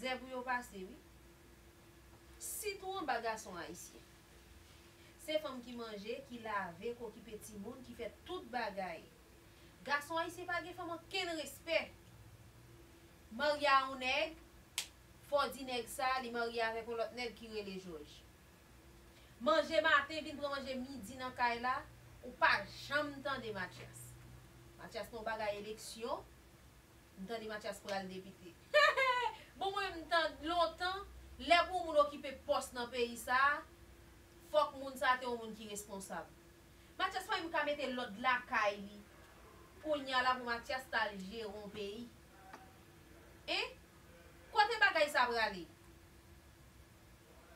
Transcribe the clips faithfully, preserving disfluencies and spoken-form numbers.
Mizè pou yo pase, wi. Sitou anba gason ayisyen. Se fanm ki manje, ki lave, ki okipe timoun, ki fè tout bagay. Gason ayisyen pa gen fanm ankenn respè. Marye a yon nèg, fò di nèg sa, li marye avèk yon lòt nèg ki rele Jòj. Manje maten, vin pran manje midi nan kay la, ou pa janm tande Matyas. Matyas nan yon bagay eleksyon, m tande Matyas pral depite. Bon, mwen, m tande lontan, lè pou yon moun okipe pòs nan peyi sa a, fòk moun sa a te yon moun ki responsab. Matyas pa menm ka mete lòd lakay li. Kounye a la pou Matyas t al jere yon peyi. Hein? Kote bagay sa prale?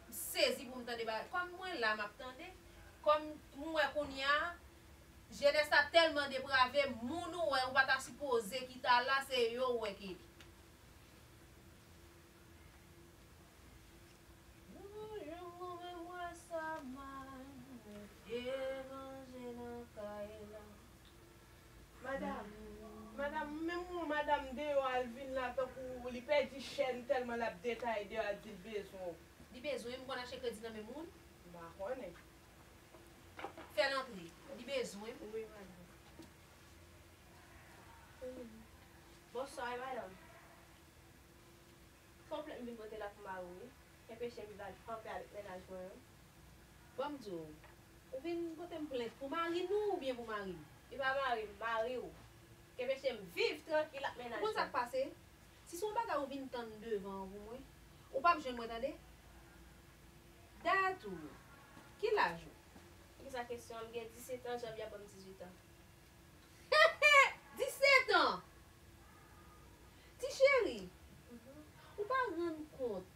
M sezi pou m tande bagay. Kòm mwen la, m ap tande. Kòm m wè kounye a, jenès la tèlman deprave, moun ou wè, ou pa ta sipoze ki ta la, se yo ou wè ki li. Bonjou, mwen menm wè sa mal, mete manje nan kay la. Madanm, madanm, menm yon madanm deyò al vin la tankou li pèdi chèn tèlman l ap detay deyò al di l bezwen w. Li bezwen m konn achte kredi nan men moun? M pa konnen. Fè l antre. Li bezwen m. Wi, madanm. Bonswa, wi, madanm. Fon plent m vin pote la pou mari w, wi. Enpeche m viv anpè avèk mennaj mwen an. Ban m di w, ou vin pote m plent pou mari nou oubyen pou mari m? Li pa mari m, mari w. Enpeche m viv trankil ak mennaj mwen. Ou konn sa k pase? Si se yon bagay ou vin tann devan an pou mwen, ou p ap jwenn mwen, tande. Dayè tou, ki laj ou? Poukisa kesyon an? M gen disèt an, janvye a ban m dizuit an. Disèt an! Ti cheri, ou pa rann kont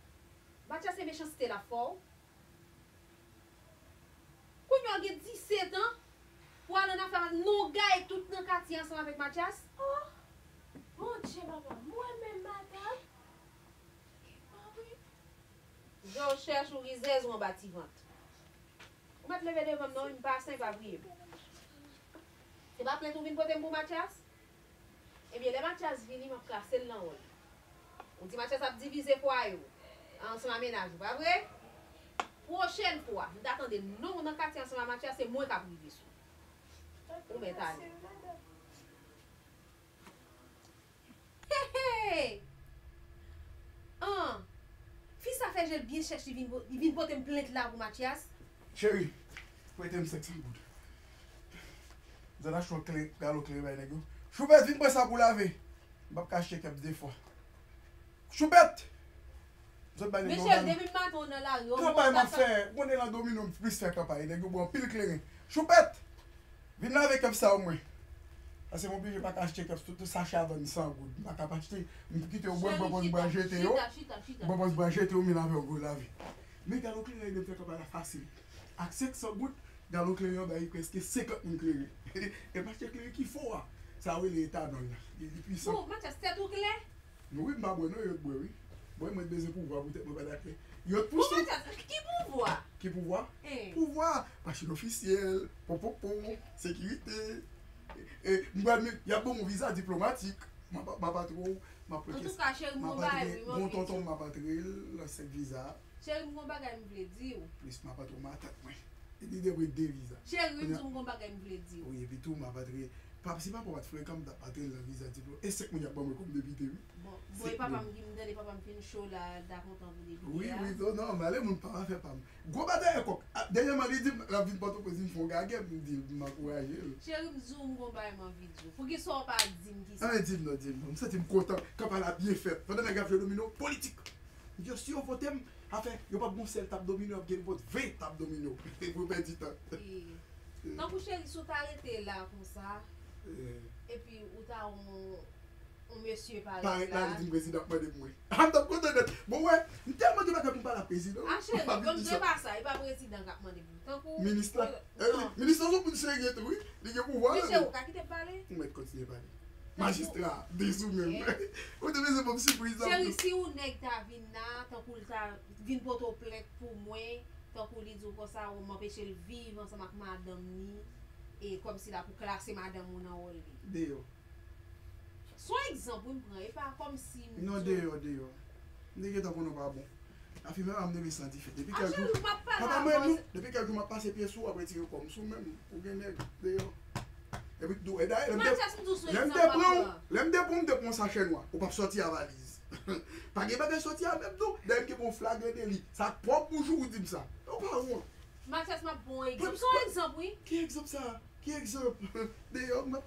Matyas se mechanste l ap fè w? Kounye a w gen disèt an, pou al ann afè, non, w gaye tout nan katye ansanm avèk Matyas. Oh! Bondye, papa, mwen menm, madanm? Mari. Jan w chèche, ou rizèz, ou anba ti vant. Ou mèt leve devan m non, wi, m pa sen, pa priye m. Se pa plent ou vin pote m pou Matyas? Ebyen, lè Matyas vini, m ap klase l nan wòl. Ou di Matyas ap divize fwaye w ansanm a mennaj ou, pa vre? Pwochèn fwa, m ta tande non w nan katye ansanm a Matyas, se mwen k ap rive sou ou. Ou mèt ale. Hey, hey! An! Fi sa fè je l byen chèch, li vin, li vin pote m plent la pou Matyas. Cheri, prete m senk san goud. M zòt achte yon kle, galon kleren bay nèg yo. Choupèt, vin pran sa pou lave. M p ap ka achte kèps de fwa. Choupèt! M sot bay nèg yo. Michel, depi maten w nan lari, w kanpay m ap fè, ou konnen nan domino m plis fè kanpay, nèg yo bwè anpil kleren. Choupèt! Vin lave kèps sa omwen. Paske m oblije pa ka achte kèps tout, tout sachè a vann san goud. M pa ka pa achte, m kite yo bwè, m pran pòz bwè jete yo. M pran pòz bwè jete yo, m vin lave yo, lave. Men galon kleren ede m fè kanpay la fasil. Ak senk san goud, galon kleren an bay prèske senkant moun kleren. E m achte kleren ki fò a. Sa yo rele etanòl la. Li, li pwisan. Bon, Matyas, tèt ou klè? Non, wi, m pa bwè non, yo t bwè, wi. Mwen, mwen t bezwen pouvwa poutèt mwen pa dakè. Yo t pouse. Pouvwa, ki pouvwa? Ki pouvwa? Eh. Pouvwa, machin ofisyèl, ponponpon, sekirite. E, m pral, y ap ban m yon viza diplomatik. M ap, m ap antre, m ap pran kès. Antouka, cheri, m ap antre, wi, gon tonton, m ap antre l nan sèk viza. Cheri, m gon bagay m vle di w. Plis m ap antre matant mwen. Li te dwe de viza. Cheri, m di w m gon bagay m vle di w. Wi, epi tou, m ap antre. Pap, si papa w pa t frekan, m t ap antre l nan viza diplo. E senk moun y ap ban mwen kòm depite, wi. Bon, bon, e papa m ki m tande papa m fin cho la, l ta kontan pou depite a. Wi, wi, non, non, male moun pa afè pa m. Gwo batay kòk. A, dènyèman, li di m l ap vin Pòtoprens, vin fè yon gagè, m di l, m ankouraje l. Cheri, m di w m gon bagay m anvi di w. Poukisa w pa di m kisa? Anben, di m non, di m non. M santi m kontan. Kanpay la byen fèt. Pandan nèg ap jwe domino politik. Yo, si yo vote m, afè, yo p ap gon sèl tab domino, y ap gen vòt ven tab domino. Pou yo pèdi tan. Tankou cheri, si w ta rete la konsa, epi ou ta yon, yon mesye parèt la, parèt la, li di m prezidan ap mande pou mwen. A, m t ap kontan nèt. Bon, wè, m tèlman gen bagay pou m pale ak prezidan. A, cheri, bon, m di w pa sa, e pa prezidan k ap mande pou ou. Tankou minis la. Eh, non. Minis lan se yon moun serye tou, wi. Li gen pouvwa, wi. Michel, ou ka kite m pale? Ou mèt kontinye pale. Majistra, dezou menm. Ou te bezwen ban m sipriz la. Cheri, si yon nèg ta vin la, tankou l ta vin pote w plent pou mwen, tankou li di w konsa, ou m anpeche l viv ansanm ak madanm ni, e kòmsi l ap klase madanm ou nan wòl li. Deyò. Se yon egzanp wi m pran, e pa kòmsi m di w. Non, deyò, deyò. M te gentan konnen w pa bon. Afime pa m te vin santi fè. Depi kèk jou, pa pa mwen non. Depi kèk jou m ap pase pye sou w, ap retire kò m sou menm. Ou gen nèg deyò. Epi tou, e dayè, lè m te, lè m te pran w, lè m te pran w, m te pran w sachè nwa. Ou p ap sòti a valiz. Pa gen bagay sòti a menm non. Dayè m te pran w flagran deli. Sa pwòp bouch ou di m sa. Ou pa wont. Matyas, m ap ba w yon egzanp. Se yon egzanp, wi. Ki egzanp sa? Ki egzanp? Deyò, m, m,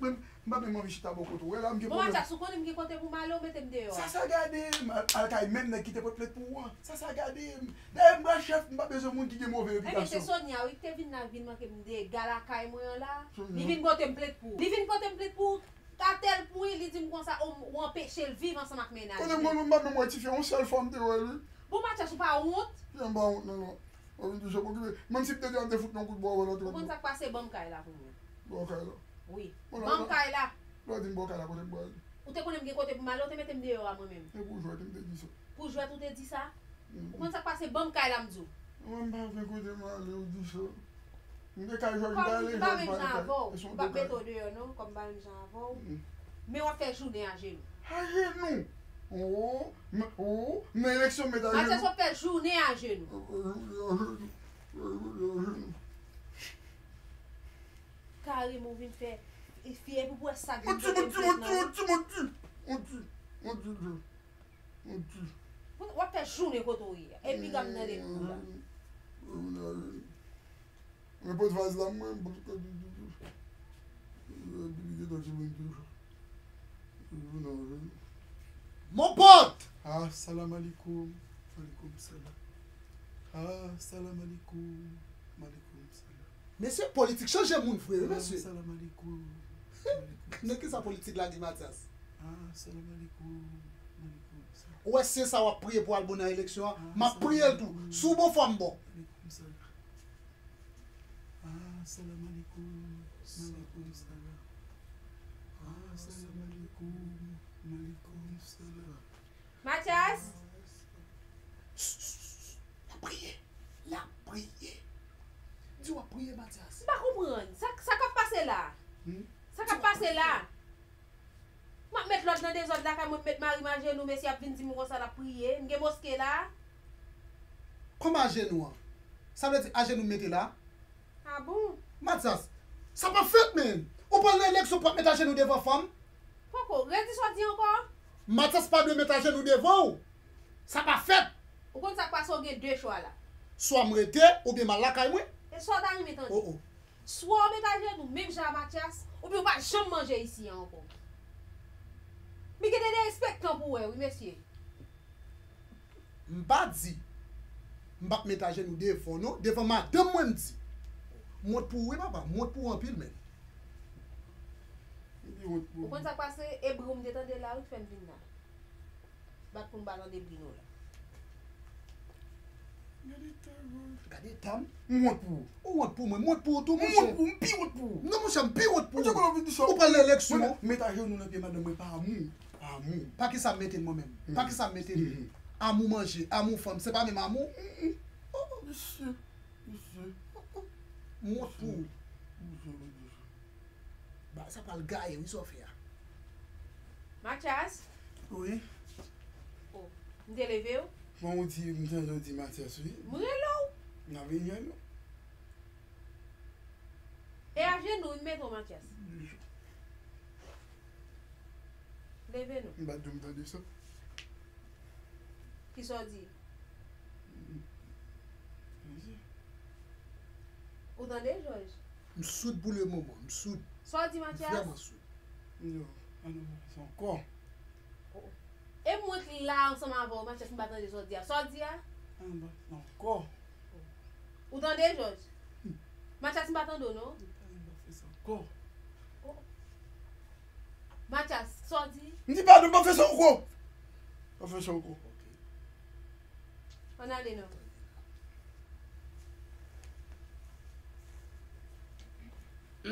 m pa menm anvi chita bò kote w. Wè la, m gen pwoblèm. Bon, Matyas, ou konnen m gen kote pou m ale, ou mete m deyò a. Sa, sa gade m, al, al kay menm nèg ki te pot plent pou ou an. Sa, sa gade m. Dayè, m pral chèf, m pa bezwen moun ki gen move repitasyon. Ebyen, se Sonia, wi, ki te vin la, vin manke m dega lakay mwen an la. Li vin pote m plent pou ou. Li vin pote m plent pou ou. Atèl pou li, li di m konsa, ou, ou anpeche l viv ansanm ak mennaj li. Kote m konn, m pa menm wè tifi a, yon sèl fwa m te wè l, wi. Bon, Matyas, ou pa wont? Jan m pa wont, non, non. Ou vin toujou ap okipe. Menm si m te di w, m te fout yon kout bò w nan twòp. Ou konn sa k pase, ban m kay la pou mwen. Bò kay la. Wi. Ban m kay la. Lè w di m bò kay la, kote m pral? Ou te konnen m gen kote pou m ale, ou te mete m deyò a mwen menm. E pou jwèt, m te di sa. Pou jwèt, ou te di sa? Ou konn sa k pase, ban m kay la, m di w. Mwen, m pa gen kote m ale, ou di sa. M gen kay jwèt, m ta ale jwèt, m pa gen kay. E se yon de kay. Kòm m pa menm jan avè w, m p ap mete w deyò, non, kòm m pa menm jan avè w. Men w ap fè jounen ajenou. Ajenou? Oh, m, oh, nan eleksyon m met ajenou. Matyas, w ap fè jounen ajenou. Kareman w vin fè fye epi pou wè sa k vin pote m plent nan. Monti, monti, monti, monti, monti, monti, monti. Monti. W ap fè jounen kote w ye a. E piga m nan de kou la. Mwen pot vaz la, mwen, m pot kote toutou. Epi li gentan timoun toujou. Toujou nan jounen. Mon pote! Ah, salam alikoum. Alikoum salam. Ah, salam alikoum. Alikoum salam. Mesye, politik chanje moun vre, wi, mesye. Ah, salam alikoum. Nan kisa politik la gen, Matyas? Ah, salam alikoum. Alikoum salam. Ou wè, se sa w ap priye pou al bon nan eleksyon an? M ap priye l tou. Si w bon, fò m bon. Alikoum salam. Ah, salam alikoum. Alikoum salam. Ah, salam alikoum. Alikoum salam. Matyas? L ap priye. L ap priye. Di w ap priye, Matyas. M pa konprann. Sa, sa k ap pase la? Hmm? Sa k ap pase la? M ap met lòd nan dezòd lakay mwen, m met mari m ajenou, mesye ap vin di m konsa l ap priye. M gen moske la. Kòman ajenou an? Sa vle di ajenou m mete la? Ah bon? Matyas, sa p ap fèt, menn. Ou pral nan eleksyon pou w ap met ajenou devan fanm? Poko, redi sa w di ankò? Matyas pa dwe met ajenou devan w. Sa p ap fèt. Ou konn sa k pase, w gen de chwa la. Swa m rete, oubyen m al lakay mwen. E sa w ta renmen tande? Oh, oh. Swa w met ajenou menm jan a Matyas, oubyen w pa janm manje isi a ankò. Men gen de derespektan pou wè, wi, mesye. M pa di m p ap met ajenou devan w non, devan madanm mwen m di. M wont pou ou wi papa, m wont pou ou anpil menm. M pi wont pou ou. Ou konn sa k pase? E bri w m te tande la wi k fè m vin la. Bat pou m pa tande bri nou la. Gade eta Jòj. Gade eta m. M wont pou ou. Ou wont pou mwen, m wont pou ou tou monchè. M wont pou ou, m pi wont pou ou. Non monchè, m pi wont pou ou. Ou pral nan eleksyon. Mwen met ajenou nan pye madanm mwen pa amou. Amou. Pa kisa m mete l mwen menm? Pa kisa m mete l? Amou manje, amou fanm, se pa menm amou? Mesye, mesye. M wont pou ou. Mesye, mesye. Ba, sa pral gaye wi sa w fè a. Matyas? Wi. Oh, m te leve w? Bon, ou di, m tande w di Matyas wi. M rele w. N a vini an nou. E ajenou wi m mete w Matyas. Leve non. M pa t di w m tande sa. Kisa w di? Ou tande Jòj? M soud pou le moman, m soud. Sa w di Matyas? Vrèman soud. Yo, ann nou pa fè sa ankò. E mwen ki la ansanm avè w Matyas m pa tande sa w di a. Sa w di a? Ann nou pa fè sa ankò. Ou tande Jòj? Matyas m pa tande w non. Ann nou pa fè sa ankò. Matyas, sa w di? M di pa nou pa fè sa ankò. Pa fè sa ankò. Ann ale non. W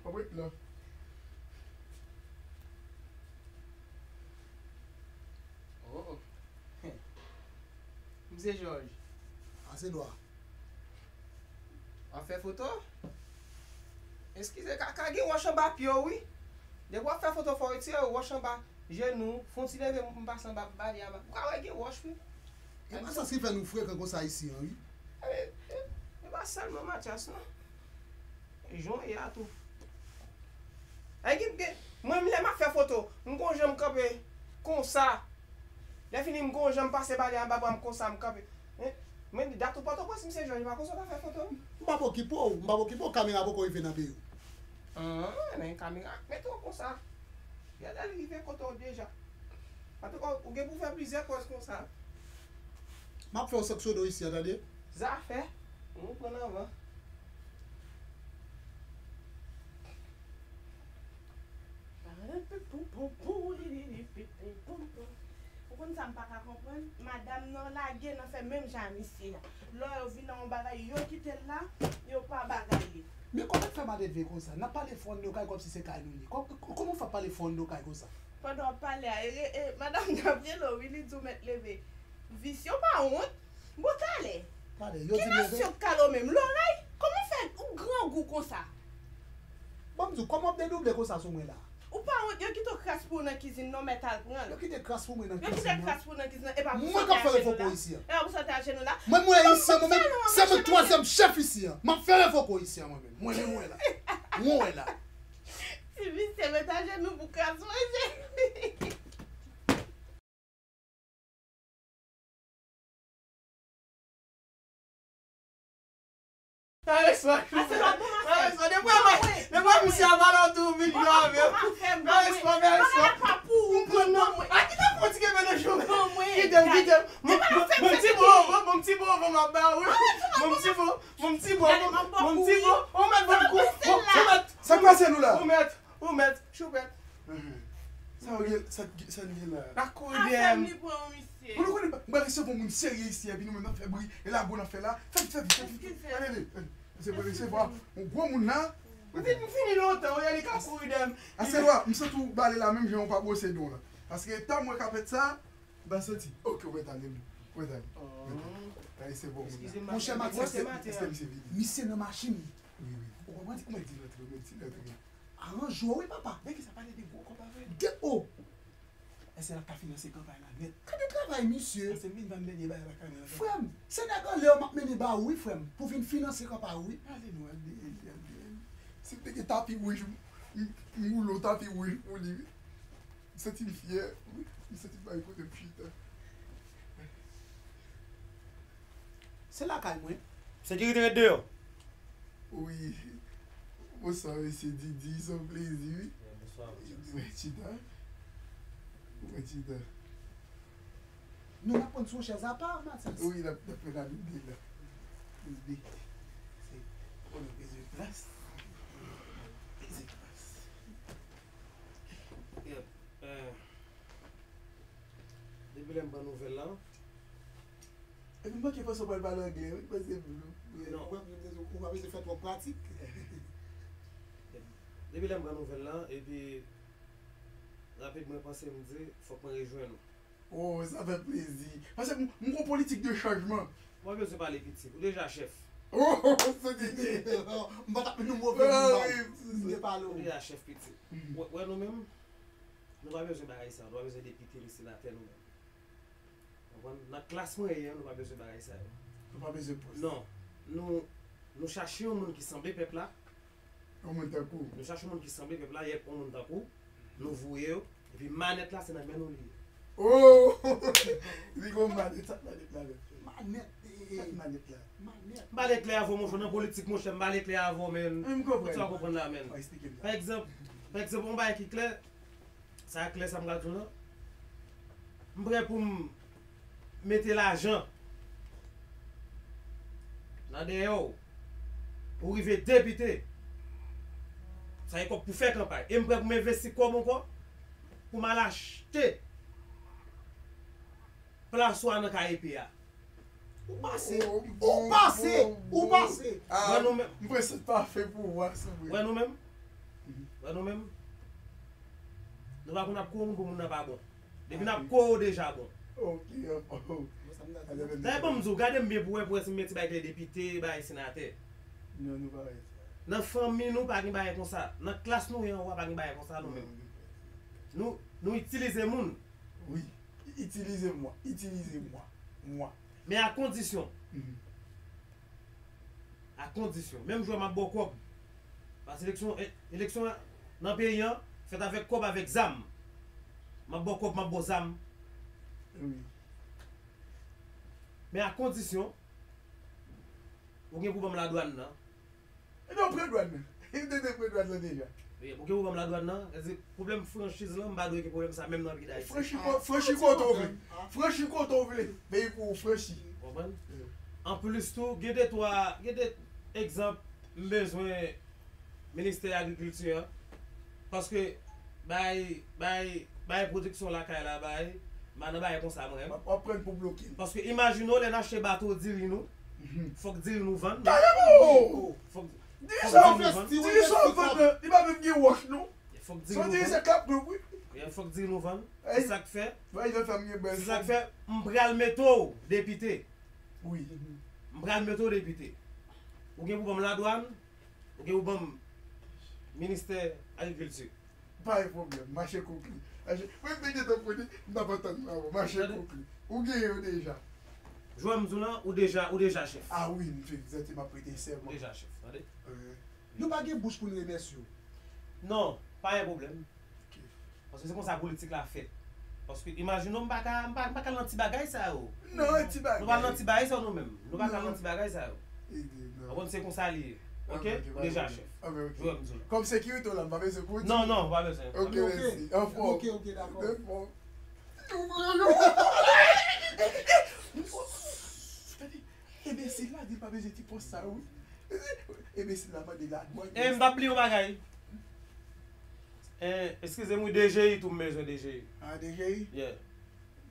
ap ret la. Oh. M se Jòj. Ase dwa. W ap fè foto? Eskize, ka, ka gen wòch anba pye w wi. Depi w ap fè foto fò w retire wòch anba. Jenou, fè yon ti leve, m pase anba balè a. Ou ka wè gen wòch, wi. E pa sa ki fè nou frekan konsa isi an, wi. E, e, e pa sèlman Matyas, non. E jan w ye a tou. Ay, gen, gen, mwen, lè m ap fè foto, m gon jan m kanpe konsa. Lè fini, m gon jan m pase balè anba bra m konsa, m kanpe. Hein? Mwen di, dat ou Pòtoprens, misye Jòj, pa konsa w ka fè foto, non? M p ap okipe w, m p ap okipe w, kamera poko rive nan peyi w. Ah, men kamera mete w konsa. Gade l rive kote w deja. Antouka, ou gen pou fè plizyè pòz konsa. M ap fè w sanksyonnen w isi a, tande? Zafè, nou pran anvan. Ou konn sa m pa ka konprann? Madanm nan lage nan fè menm jan a misye a. Lè yo vin nan yon bagay, yo kite l la, yo pa bagay li. Men kòman w fè malelve konsa? N ap pale fò anndan kay kòmsi se kay nou ye. Kò-, kò-, kòman w fè ap pale fò anndan kay konsa? Pandan w ap pale a, e, e, madanm nan ap rele w, wi, li di w mèt leve. Visye, w pa wont? Bon, talè. Talè, yo di m leve. Ki nasyon k kale w menm? Lorèy? Kòman w fè ou grangou konsa? Ban m di w, kòman w ap dedouble konsa sou mwen la? Ou pa wont, yo kite w kras pou w nan kizin, non, mèt al pran l. Yo kite kras pou mwen nan kizin, mwen. Yo kite kras pou w nan kizin, e pa pou sante ajenou la. Mwen k ap fè refoko isi a. E pa pou sante ajenou la. Mwen, mwen isi a, mwen menm, se mwen twazyèm chèf isi a. M ap fè refoko isi a, mwen menm. Mwen menm, mwen la. Mwen wè la. Ti visye mèt ajenou pou kras manje. Sa resman. Sa resman. Depi mwen, depi mwen, misye a valè w tou, vin jwe avè m. Sa resman, sa resman. Ou pran non mwen. A, kite m fon ti kenbe nan jou. Kite m, kite m. Bon, bon, bon, ti bon, bon, bon, ti bon, bon, m ap ba ou. Bon, ti bon, bon, ti bon, bon, bon, ti bon. Ou mèt ban m kou. Ou mèt. Sa k pase nou la? Ou mèt, ou mèt, choupèt. Sa w gen, sa, sa n gen la? L ap kouri dèyè m. Afè m li pran wi, misye. Ou nou konnen, m pral resevwa yon moun serye isi, epi nou menm n ap fè bri, e lago n ap fè la. Fè vit, fè vit, fè vit. Eskize m. Ale, ale, ale. Se pou resevwa yon gwo moun la. Mwen te, m fini lontan, wi, li ka kouri dèyè m. Ase wa, m santi w bale la menm jan w pa bwose don w la. Paske tan m wè kapèt sa, m pa santi. Ok, ou mèt ale, ou mèt ale. Mèt ale. Sa resevwa yon moun la. Monchè Matyas, misye nan machin. Wi, wi. Ou konprann? Ou mèt di l antre, ou mèt di l antre. Aranje w wi, papa. Men ki sa pale de gwo kòb avè l? De o! Èske l ap ka finanse kanpay la nèt? Gade travay misye! Èske m vin vann dènye bagay la kanmenm? Frè m, se nèg anlè yo m ap mennen ba ou wi, frè m, pou vin finanse kanpay ou wi. Ale nou, al dèyè li, al dèyè li. Si m te gen tapi wouj, m, m, m woule yon tapi wouj pou li wi. M santi m fyè wi. M santi m pa gen kote m chita. Se lakay mwen. Sekirite ret deyò. Wi. Bonswa, mesye Didi, se yon plezi, wi. Bonswa, Matyas. Mwen chita. Mwen chita. Nou n ap pran sou chèz apa, Matyas? Wi, n ap, n ap pran nan de la. Nou de. Se, ou bezwen plas. Bezwen plas. Yep. Eh, depi lè m pran nouvèl la, epi m manke panse w pral pale anglè, wi, panse m. Non. Ou pa, ou pa bezwen fè twòp pratik. Depi lè m pran nouvèl la, epi rapid mwen panse m di, fòk mwen rejwenn ou. Oh, sa fè plezi. Paske m, m gon politik de chanjman. Ou pa bezwen pale piti. Ou deja chèf. Oh, se di. M pa t ap nou move moun ba ou. M te pale ou. Ou deja chèf piti. Wè, wè nou menm, nou pa bezwen bagay sa. Nou pa bezwen depite ni senatè nou menm. Konprann? Nan klas mwen ye an, nou pa bezwen bagay sa yo. Nou pa bezwen pòs. Non. Nou, nou chache yon moun ki sanble pèp la. Yon moun tankou. Nou chache yon moun ki sanble pèp la, yèp, yon moun tankou. Nou voye yo. Epi manèt la, se nan men nou li ye. Oh! Li gon manèt, sa k manèt la menm? Manèt, eh, eh. Sa k manèt la? Manèt. M pale klè avè w, monchè, nan politik, monchè, m pale klè avè w, men. M konprann. Ou konprann la, men. Ou eksplike m sa. Pa egzanp, pa egzanp, yon bagay ki klè, sa klè sa m pral di w lan. M prè pou m mete lajan nan dèyè w pou w rive depite. Sa e kòb pou fè kanpay. E m prè pou m envesti kòb ankò pou m al achte plas ou a nan K E P a. Ou pase, ou pase, ou pase. Ah, m kwè se pafè pou ou a, se vre. Wè nou menm? Wè nou menm? Nou pa konn ap kore moun pou moun nan pa bon. Depi n ap kore w deja bon. Ok, oh. Dayè ban m di w, gade m byen pou wè, pou wè si m gen ti bagay ki rele depite, bagay senatè. Non, nou pa wè sa. Nan fanmi nou pa gen bagay konsa. Nan klas nou ye anwo a pa gen bagay konsa nou menm. Nou, nou itilize moun. Wi. Itilize mwa. Itilize mwa. Mwa. Men a kondisyon. Mhm. A kondisyon. Menm jwè m ap ba w kòb. Paske eleksyon, e- eleksyon nan peyi an fèt avèk kòb, avèk zam. M ap ba w kòb, m ap ba w zam. Wi. Men a kondisyon, ou gen pou ban m ladwàn nan. Ebyen, ou pran dwàn nan. Ou te pran dwàn nan deja. Wi, ou gen pou ban m ladwàn nan. Èske pwoblèm franchiz lan, m pa dwe gen pwoblèm sa menm nan peyi Dayiti. Franchi ko- franchi kote w vle. Franchi kote w vle. Peyi pou ou franchi. Konprann? Anplis tou, gen de twa, gen de egzanp m bezwen Ministè Agrikilti an. Paske bay, bay, bay pwodiksyon lakay la, bay, m pa nan bagay konsa mwen. W ap pran pou bloke l. Paske imajine w, lè n achte bato diri nou, fòk diri nou vann. Kareman! Fòk, diri sa w vann, diri sa w vann nan, li pa menm gen wòch non. Fòk diri nou vann. Se yon diri sa k ap loup wi. Fòk diri nou vann. Se sa k fè. Se sa k fè m pral mete w depite. Wi. M pral mete w depite. Ou gen pou ban m ladwàn, ou gen pou ban m Ministè Agrikilti. Pa gen pwoblèm, mache konkli. Mache, mwen te gentan konnen, m t ap atann avè w. Mache konkli. Ou genyen yo deja. Jwè m di w lan, ou deja, ou deja chèf. A wi, m fè egzakte, m ap prete sèman. Ou deja chèf, tande? Nou pa gen bouch pou n remèsye w. Non, pa gen pwoblèm. Ok. Paske se konsa politik la fèt. Paske imajine w, m pa ka, m pa, m pa ka nan ti bagay sa yo. Non, ti bagay. Nou pa nan ti bagay sa yo nou menm. Nou pa ka nan ti bagay sa yo. Ede, non. Ou konprann, se konsa li ye. Ok? Ok, ok, Ou deja chèf. Ok, ok. Jwè m di w. Kòm sekirite w la, m pa bezwen pou w di. Non, non, ou pa bezwen. Ok, mèsi. Anfòm. Ok, ok, dakò. Anfòm. Tande, enbesil la di l pa bezwen ti pòs sa yo, wi. Enbesil la mande ladwàn. E m p ap bliye yon bagay. E, eskize m wi, D G I tou m bezwen, D G I. A, D G I? Yeah.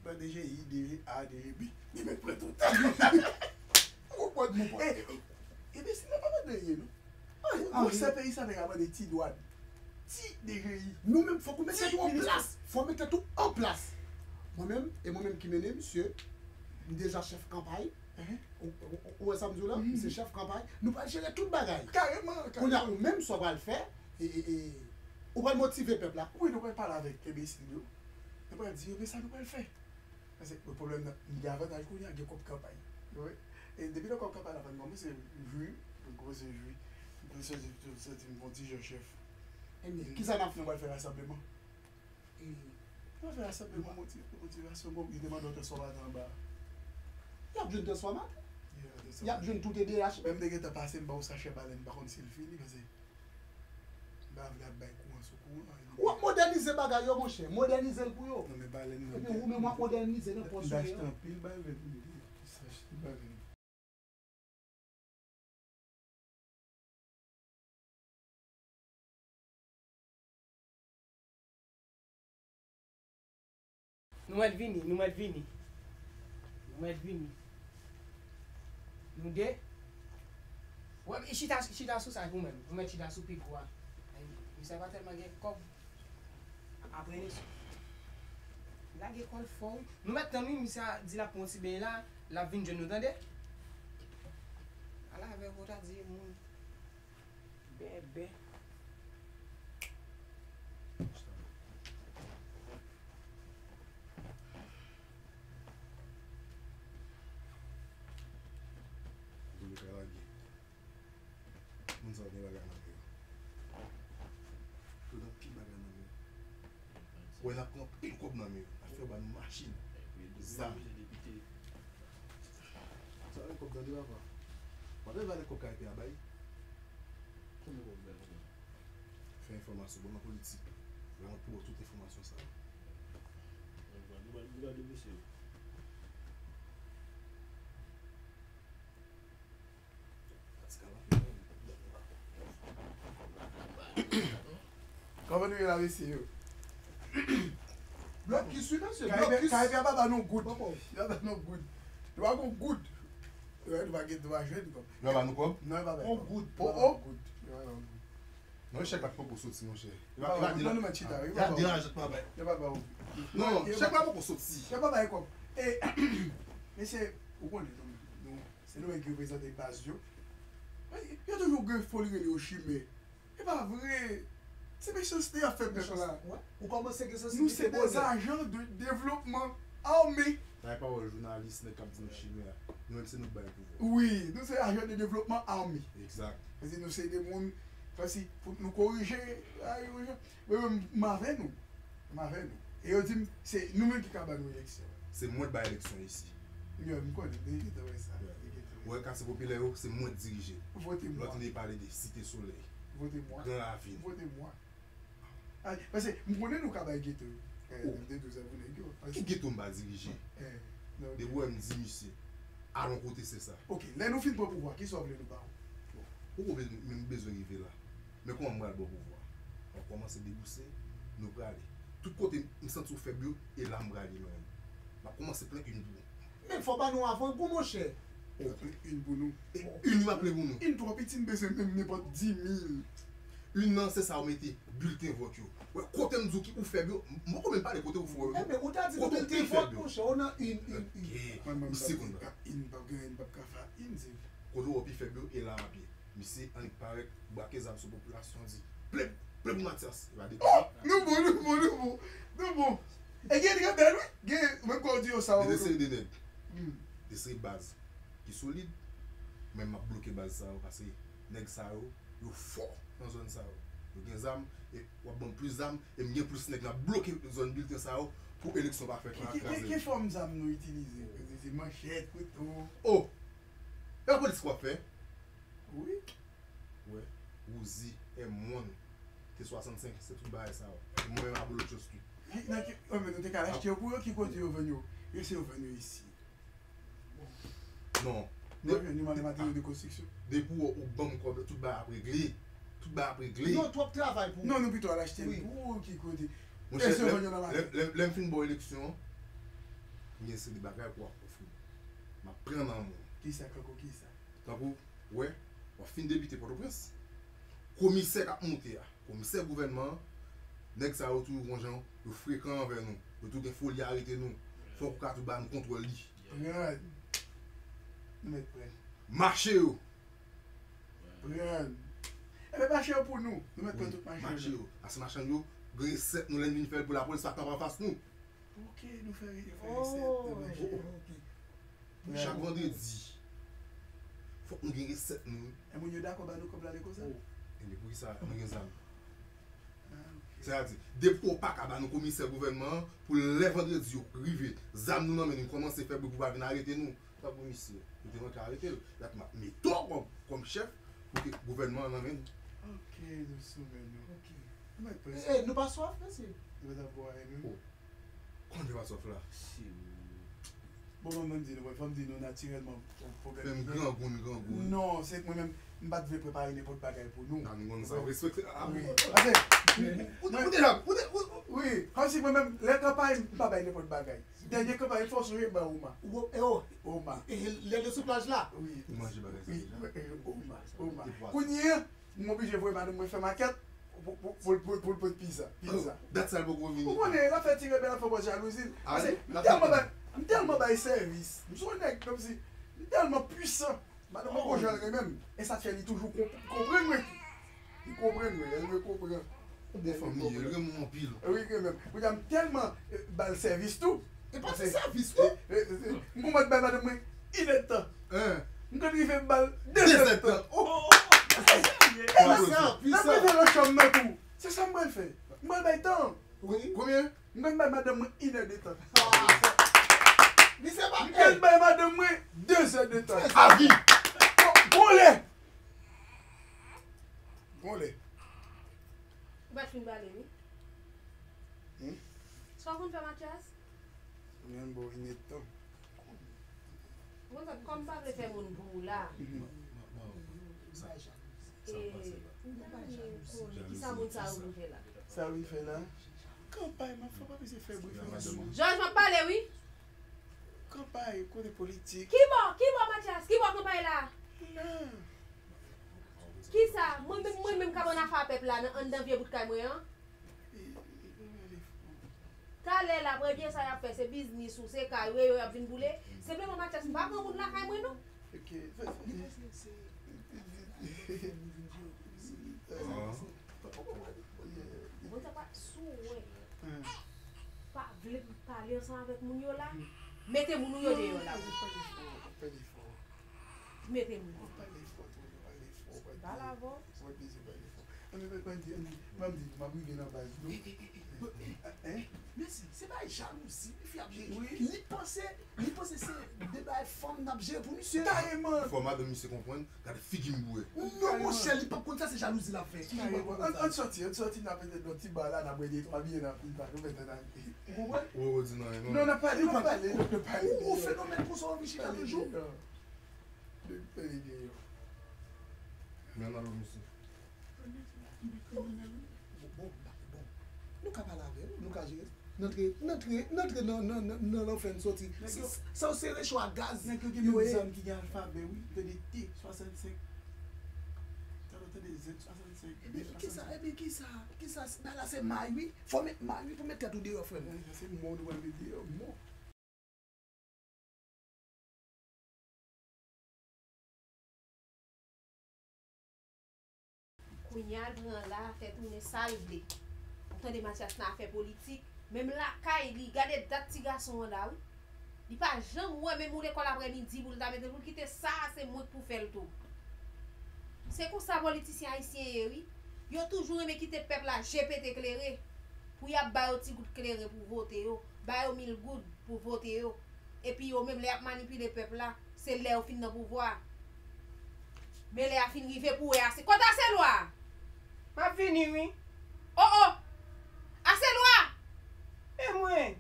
Pran D G I, D G A, D G B. Li mèt pran tout. Ou konprann? E, e, enbesil la pa mande anyen, non. Gwosè peyi sa nèg la mande ti dwàn, ti D G I. Nou menm fòk ou mete nou an plas. Fò mete tou an plas. Mwen menm, e mwen menm ki mennen, misye, m deja chèf kanpay. Ou, ou, ou, ou wè sa m di w la? M se chèf kanpay. Nou pral jere tout bagay. Kareman, kareman. Kounye a, ou menm, sa w pral fè, e, e, e, ou pral motive pèp la. Wi, nou pral pale avèk enbesil yo. Nou pral di yo, men sa nou pral fè. Paske pwoblèm nan, m gen avantaj kounye a, gen kòb kanpay. Wi. E depi lè kòb kanpay la pa t bon, se jwi, m kòmanse jwi. M santi, santi m fè yon ti jan chèf. Ebyen, kisa n ap fè? Nou pral fè rasanbleman. E, nou pral fè rasanbleman moti-, motivasyon, bon, yo te mande w transfòmatè anba. Y ap jwenn transfòmatè. Y ap jwenn tout E D H. Menm te gentan pase, m ba w sachè balèn, m pa konn si l fini, paske M pa vle ap bay kouran sou kouran. W ap modènize bagay yo, monchè. Modènize l pou yo. Non, men balèn nan. Epi ou menm w ap modènize nan pòs ou ye a. M t achte anpil balèn pou li. M t achte balèn. Nou mèt vini, nou mèt vini. Nou mèt vini. Nou de. Wè, chita, chita sou sa pou mwen. Nou mèt chita sou pi gwo a. Misye pa tèlman gen kòb. Apre leson. Lage kò l fò wi. Nou mèt tann wi, misye a di l ap pran yon ti beny la, l ap vin jwenn nou, tande? Ala avè w, ou ta di moun. Bèbè. Moun sa yo gen bagay nan men yo. Yo gen anpil bagay nan men yo. Wè, n ap pran anpil kòb nan men yo. N ap fè yo ba nou machin, zam. Sa gen kòb tande papa. W ap vale kòb K P a bay. Konbyen kòb bay konsa? Fè enfòmasyon, bon nan politik. Fè yon pou tout enfòmasyon sa yo. Gade mesye. Kòman nou ye la mesye yo? Blòkis wi mesye, blòkis. K P a pa ba nou goud. Yo pa ba nou goud. Yo pa gon goud. Yo pa gen dwa jwenn kòb. Yo pa ba nou kòb? Non, yo pa ba nou kòb. On goud. On goud. Yo pa ba nou goud. Non, chèk la poko soti, monchè. Yo pa ba nou goud. Non, nou mèt chita. Yo pa ba nou goud. Yo pa ba nou goud. Non, chèk la poko soti. Yo pa ba nou kòb. E, mesye, ou konnen nou menm. Nou Se nou menm ki reprezante baz yo. Yo toujou gen foli rele yo chimè. E pa vre. Se mechanste y ap fè pèp la. Ou kòmanse gen sansibite bonè. Nou se des agents de développement armés. Sa e pawòl jounalis nèg k ap di nou chimè a. Nou menm se nou k bay pouvwa. Wi, nou se agent de développement armés. Egzak. Paske nou se de moun, paske pou nou korije, ay, wi, wi, wi, m avè nou. M avè nou. E yo di m, se nou menm ki ka ba nou eleksyon. Se mwen k bay eleksyon isi. Yo, m konnen, m te gentan wè sa. M te gentan wè sa. Ou wè katye popilè yo, se mwen k dirije. Vote mwa. Lòt nèg pale de Site Solèy. Vote mwa. Gran Ravin. Vote mwa. Ay, paske m konnen nou ka bay geto yo. Eh, de douz an pou nèg yo. Ki geto m pa dirije? Depi w wè m di misye, al yon kote se sa. Ok, lè nou fin pran pouvwa, kisa w vle nou ba w? Bon, poko menm bezwen rive la. Men kòman m pral ba w pouvwa? W ap kòmanse debouse, nou prale. Tout kote m santi w fèb yo, e la m prale mwen menm. M ap kòmanse plen yn pou ou. Men fò ba nou avan gou, monchè. Ou plen yn pou nou. E yn m ap plen pou nou. Yn twò piti, m bezwen menm nenpòt di mil. Yn nan, se sa w mete bilten vòt yo. Wè, kote m di w ki ou fèb yo, m poko menm pale kote ou fèb yo. Enben, ou ta di nou bilten vòt, monchè, ou nan yn, yn, yn. Ok. Mwen, mwen, m p ap ka, yn p ap gen, yn p ap ka fè yn, se. Kote w pi fèb yo, e la w ap ye. Misye annik parèt, brake zam sou popilasyon, di, "Plè, plè pou Mathias." E pa de. Oh! Nou bon, nou bon, nou bon, nou bon. E gen trè bèl, wi. Gen, menm kò di yo sa yo. De seri de nèg. Hmm. De seri baz ki solid. Men m ap bloke baz sa yo, paske nèg sa yo, yo fò nan zòn sa yo. Yo gen zam, e w ap ban m plis zam, e m gen plis nèg, n ap bloke zòn bilten sa yo pou eleksyon pa fèt, n ap kraze yo. Ki, ki, ki, ki fòm zam nou itilize? Se manchèt, kouto? Oh! E politik w ap fè? Wi. Wè, Uzi, M one, T swasannsenk, se tout bagay sa yo. E mwen menm Abolotcho tou. Ki, nan ki, oh, men nou te ka achte yo pou yo, ki kote yo vann yo? Yo se yo vann yo isi. Non. Nou jwenn yo nan materyèl de konstriksyon. Depi w, ou ban m kòb, tout bagay ap regle. Tout bagay ap regle. Non, twòp travay pou ou. Non, nou pito al achte l pou ou, ki kote? Monchè, lè, lè, lè, lè m fin ba w eleksyon an, m gen seri de bagay pou w ap ofri m. M ap pran nan men w. Kisa, kankou kisa? Tankou, wè, w ap fin debite Pòtoprens. Komisè k ap monte a, komisè gouvènman an, nèg sa yo toujou gon jan, yo frekan anvè nou. Yo toujou gen foli arete nou. Fòk ou ka toujou ba nou kontwòl li. Pran. Nou mèt pran. Mache yo. Pran. Enben, mache yo pou nou. Nou mèt pran tout mache yo. Mache yo. Paske machann yo, gen resèt nou, lè n vin fè l pou lapolis, pa kanpe anfas nou. Ok, nou fè, fè resèt nan mache. Oh, ok. Chak vandredi, fòk nou gen resèt nou. E moun yo dakò ba nou kòb la lè konsa? Ebyen, poukisa nou gen zam? Ah, ok. Sètadi, depi w pa ka ba nou komisè gouvènman an, pou lè vandredi yo rive, zam nou nan men nou, kòmanse fè bri pou pa vin arete nou. Tankou misye, nou te manke arete l. Dat m ap mete w kòm, kòm chèf pou ke gouvènman an nan men nou. Ok, nou sou men nou. Ok. Nou mèt pran. E, e, nou pa swaf, mesye? Nou mèt ap bwè menm. Oh. Kòman nou pa swaf la? Bon, mwen, mwen di nou, mwen, fò m di nou natirèlman, pwoblèm. Fè m grangoun, grangoun. Non, se mwen menm, m pa t vle prepare nenpòt bagay pou nou. A, nou konn sa, w respekte. A, wi. Paske, ou, ou, ou deja, ou de, ou, ou. Wi, kòmsi mwen menm, lè kanpay, m pa bay nenpòt bagay. Dènye kanpay, fò w sonje m bay Oma. Ou, e o. Oma. E, lè de sou plaj la. Wi. Ou manje bagay sa deja? Wi, e, Oma, Oma. Kounye a, m oblije voye madanm mwen fè makèt pou, pou, pou, pou, pou l pot pizza. Pizza. Dat sa l poko vini. Ou konnen, l ap fè ti rebèl, l ap fè w jalouzi. Paske m tèlman bay, m tèlman bay sèvis. M se yon nèg kòmsi, m tèlman pwisan. Madanm mwen gon jan l renmen m. E sa fè li toujou konp-, konprann mwen tou. Li konprann mwen, e l konprann. Ou bon fanm li ye, l renmen w anpil. Wi, li renmen m. Kounye a m tèlman, eh, ba l sèvis tou. E pa ti sèvis, non? Eh, eh, eh, m konn bay madanm mwen inèdtan. Hein? M konn rive m ba l dezèdtan. Oh! Pwisan, pwisan. Lè m rive nan chanm nan tou, se sa m pral fè. M pral bay tan. Wi. Konbyen? M konn bay madanm mwen inèdtan. Li se pa. M konn bay madanm mwen dezèdtan. Avi. Bon, bon lè. Bon lè. Ou pa t fin pale, wi. Hmm? Sa w konn fè, Mathias? Mwen, bon, inèdtan. Mwen, kòm m pa vle fè moun pou ou la. Mhm. E, m pa ni konnen kisa moun sa yo vin fè la. Sa yo vin fè la? Kanpay, m ap fè, pa bezwen fè bri, fè madanm. Jòj, m ap pale, wi. Kanpay, kote politik. Ki bò, ki bò, Mathias? Ki bò kanpay la? La. Kisa? Mwen menm, mwen menm k ap ann afè a pèp la nan, anndan vye bout kay mwen an? Talè la, premye sa y ap fè, se biznis ou, se kay ou, e yo y ap vin boule. Senpleman, Mathias, m pa pran moun lakay mwen, non. Ok. Ah. Vle pale ansanm avèk moun yo la? Mete moun ou yo deyò la. Pale fò, pale fò. Mete moun. Pale fò, Tonton, pale fò, pale fò. Pale avè w. Mwen bezwen pale fò. Ann, ann, ann di, ann di, ban m di, m ap rive nan baz nou. Hein? Mèsi, se pa jalouzi, wi, fi ap jere. Wi. Li panse, li panse se de bagay fanm n ap jere pou misye. Kareman. Fò madanm misye konprann, gade figi m boure. Non, monchè, li p ap konn sa, se jalouzi l ap fè. Li p ap konn sa. Ann, ann sòti, ann sòti, n ap mete nan ti ba la, n ap bwè de twa byè, n ap, n ap fè tèt ann ale. Ou konprann? Ou, ou di nan, non. Non, n ap pale, n ap pale, n ap pale. Ou, ou fenomèn konsa, w ap vin chita toujou. Depi pale deyò. Men nan lòt misye. Bon, bon, bon. Nou ka pale avè l, nou ka jere. N antre, n antre, n antre nan, nan, nan, nan lanfè n sòti. Nèg yo, sa yo se recho a gaz. Nèg yo gen menm zam ki gen alfabè, wi. Tande T swasannsenk. Talè tande Z swasannsenk. Ebyen, kisa, ebyen, kisa, kisa, bagay la se may, wi. Fò met may, wi, pou met tèt ou deyò, frè m. Wi, sa se mò nou pral met deyò, mò. Kounye a l pran la, fè tounen sa l vle. Ou tande Matyas nan afè politik, menm lakay li, gade dat ti gason an la, wi. Li pa janm wè menm yon lekòl aprèmidi pou l ta mete pou l kite sa, se mwen k pou fè l tou. Se konsa politisyen ayisyen ye, wi. Yo toujou renmen kite pèp la je pete klere pou y ap ba yo ti gout kleren pou vote yo, ba yo mil goud pou vote yo. Epi yo menm, lè y ap manipile pèp la, se lè yo fin nan pouvwa a. Men lè a fin rive pou wè ase. Kote Aselwa? M ap vini, wi. O, o! Aselwa! E mwen!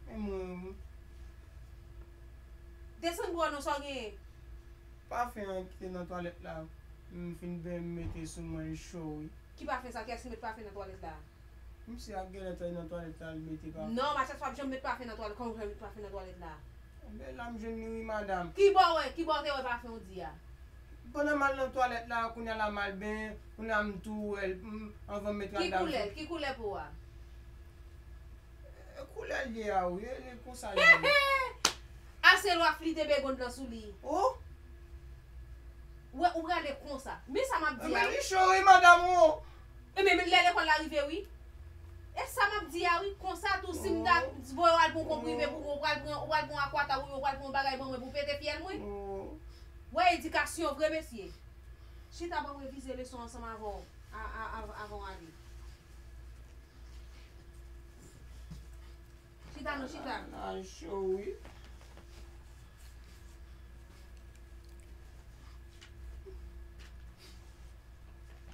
E mwen, wi. Desann bò non, sa w genyen? Pafen an ki te nan twalèt la, m fin benyen, m mete sou mwen, l cho, wi. Ki pafen sa? Kiyès ki met pafen nan twalèt la? Misye ak genlè t al nan twalèt la, l mete pafen. Non, Matyas p ap janm met pafen nan twalèt. Kòman w fè met pafen nan twalèt la? Ebyen, la m jwenn li, wi, madanm. Ki bò w wè, ki bò w te wè pafen w di a? Pandan m al nan twalèt la, kounye a la m al benyen, kounye a m tou wè l, m, anvan m met rad la, m... Ki koulè l? Ki koulè po a? E, koulè l ye a, wi, e, e konsa l ye. Aselwa flite begonn nan sou li. O! Ou wè, ou prale konsa. Men sa m ap di a, wi. Men li cho, wi, madanm, o. Ebyen, men lè lekòl la rive, wi. E sa m ap di a, wi. Konsa tou, si m ta voye w al pran yon konprime pou mwen, ou pral pran, ou pral pran yon akwata, ou pral pran yon bagay ban mwen pou pete fyèl mwen. Wè, edikasyon vre, mesye. Chita, ban m revize leson ansanm avè w, a, a, a, avan w ale. Chita non, chita. Ala cho, wi.